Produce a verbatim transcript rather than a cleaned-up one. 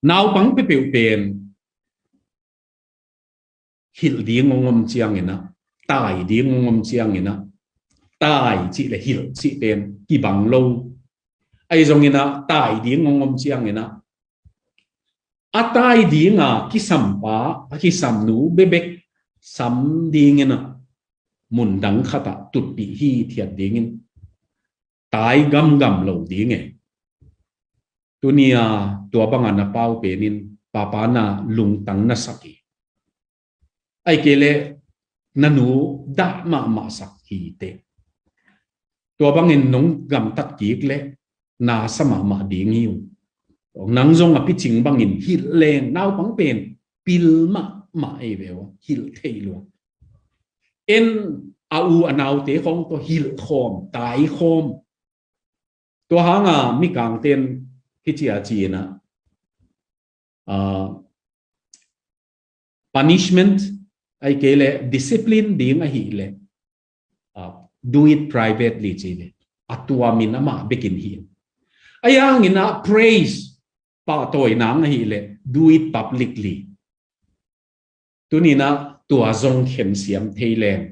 Naupang peuhpeuh pen hilh ding hong om ciangin ah, tai ding hong om ciangin ah, tai cih le hilh cih pen kibang lo. Ahi zongin ah tai ding hong om ciangin ah, a tai dinga kisampa, a kisamnu bekbek sam dingin ah, mundang khatah tutpih hithiat dingin tai gamgam lo ding e. Tuni a tua banga na pau penin papa na lungtang na sak hi. Ahih kei leh na nu dah mahmah sak hi teh. Tua bangin nong gamtat kik leh na sa mahmah ding hi uh. Nang zong a picing bangin hilh leng naupang pen pil mahmah ei ve uh, hilh thei lua. En a u a naute khawng tawh hilh khawm, tai khawm. Tua hanga mikangten hici a ci-in ah, ah, punishment ahih kei leh discipline ding ahih leh, ah, do it privately ci leh a tuamin amah bekin hi. Ahi hangin ah praise, pahtawi nang ahih leh do it publicly. Tuni-in ah tua zong khensiam thei leng